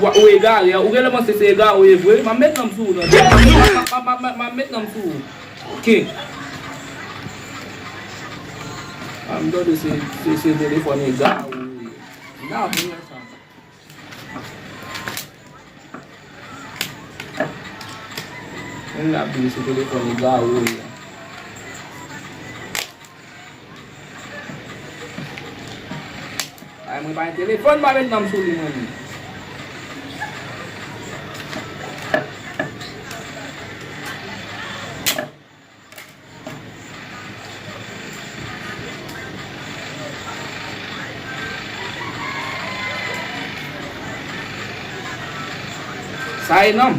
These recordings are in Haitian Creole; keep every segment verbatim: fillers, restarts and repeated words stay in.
ou, ou egare, ou genlè panse se egare ou ye vre. M ap met nanm sou ou, tande. M ap, m ap, m ap, m ap met nanm sou ou. Ok. A, m tande se, se, se telefòn egare ou ye. N ap wè sa. Moun la di se telefòn egare ou ye. Ay, mwen pa gen telefòn, pa met nanm sou li, mwen menm. Sa e nonm.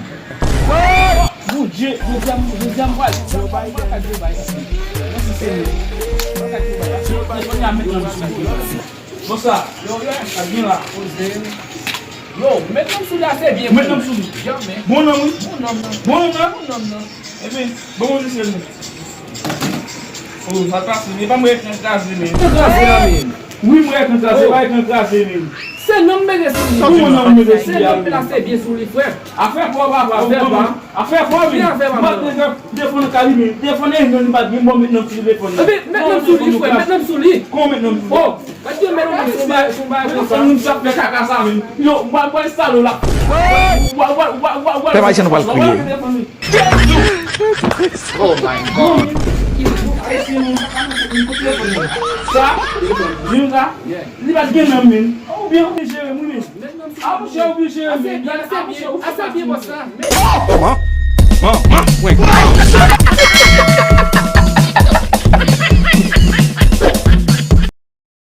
Bondye, Bondye, Bondye, mwen pral, mwen pral ka Dye bay. Mwen si se mwen. Mwen ka Dye bay. Mwen konnen a met nonm sou mwen. Bonsa. Yo, yo. Ap gen la. Poze. Yo, met nonm sou li ase byen. Met nonm sou li. Janmen. Bon nonm, wi. Bon nonm nan. Bon nonm nan. Bon nonm nan. Epi, bon, bon, mesye, nou. Oh, sa pase, men pa mwen ekran kraze, men. Ekran kraze la, men. Wi, mwen ekran kraze, oh, pa ekran kraze, men. Se nonm mete sou li. Kòman nonm mete sou li? Se nonm plase byen sou li, frè. Afè pa w, papa. Afè pa. Afè pa w, men. Ki afè pa m? Mwen te fè telefòn nan kay li, men. Telefòn nan, li pa t gen, bon, met nonm sou telefòn nan. Epi, met nonm sou li, frè, met nonm sou li. Kòman met nonm sou li? Oh, pa t gen met nonm sou li, sou bay konsa. Moun sa fè kaka sa, men. Yo, mwen, mwen enstale w la. Wa, wa, wa, wa, wa, wa. Pèp ayisyen, nou pral kriye. Oh my God. Sa, li menm sa, li pa t gen nanm, men. Ou byen, ou byen jere m, wi, men. A, monchè, ou byen jere m, men. A, monchè, ou byen, ou byen, bòs la. Kòman? Kòman?